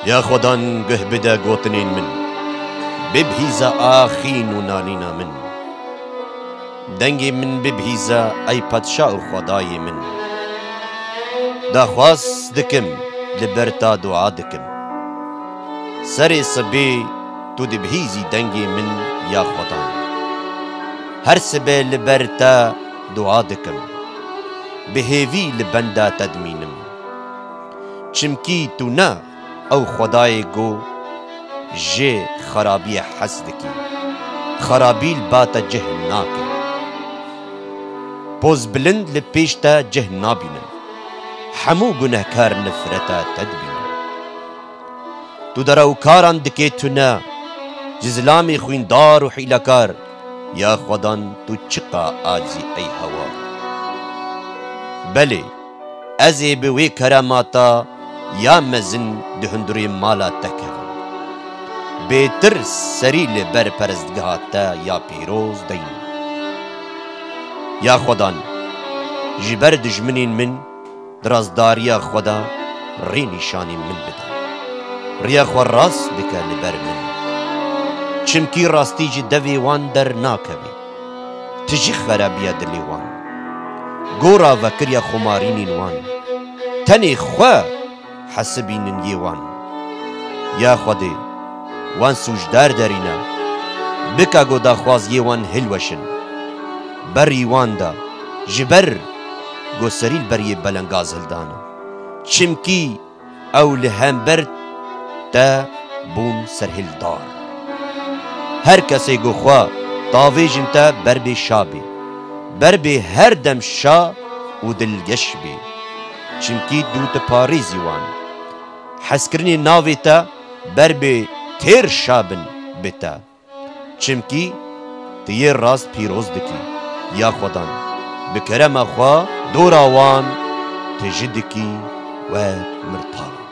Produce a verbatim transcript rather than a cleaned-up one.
Ya Xwedan, guh bide gotinên min. Bibihîze axîn û nanîna min. Dengê min bibihîze, ey Padşa û Xwedayê min. Daxwaz dikim, li ber te dua dikim. Serê sibê tu dibihîzî dengê min, ya Xwedan. Her sibe li ber te dua dikim. Bi hêvî li benda te dimînim. Çimkî tu ne ew Xwedayê ku ji xerabiyê hez dikî. Xerabî li ba te cih nake. Pozbilind li pêş te cih nabînin. Hemû gunehkar nifreta te dibînin. Tu derewkaran dikê tune, ji zilamê xwîndar û hîlekar, ya Xwedan, tu çiqa acizî ey hewa. Belê, ez ê bi wê kerema te ya mezin di hundirê mala te kevim. Bêtir serî li ber perestgeha te ya pîroz deynim. Ya Xwedan, ji ber dijminên min, di rastdariya xwe de rê nîşanî min bide. Riya xwe rast bike li ber min. Çimkî rastî ji devê wan dernakeve. Tijî xerabiya dilê wan. Gora vekiriya xumarînên wan. Tenê xwe hesibînin yê wan. Ya Xwedê, wan sûcdar derîne. Bike ku daxwaziyê wan hilweşin. Berî wan de, ji ber ku serî li ber yê belengaz hildana. Çimkî ew li hember te bûn serhildar. Her kesê ku xwe tavêjin te ber bê şa bê. Ber bê her dem şa û dilgeş bê. Çimkî tu diparêzî wan. Hezkirinê navê te ber bê têr şa bin bi te. Çimkî tu yê rast pîroz dikî, ya Xwedan. Bi kerema xwe dora wan tijî dikî wek mirtal.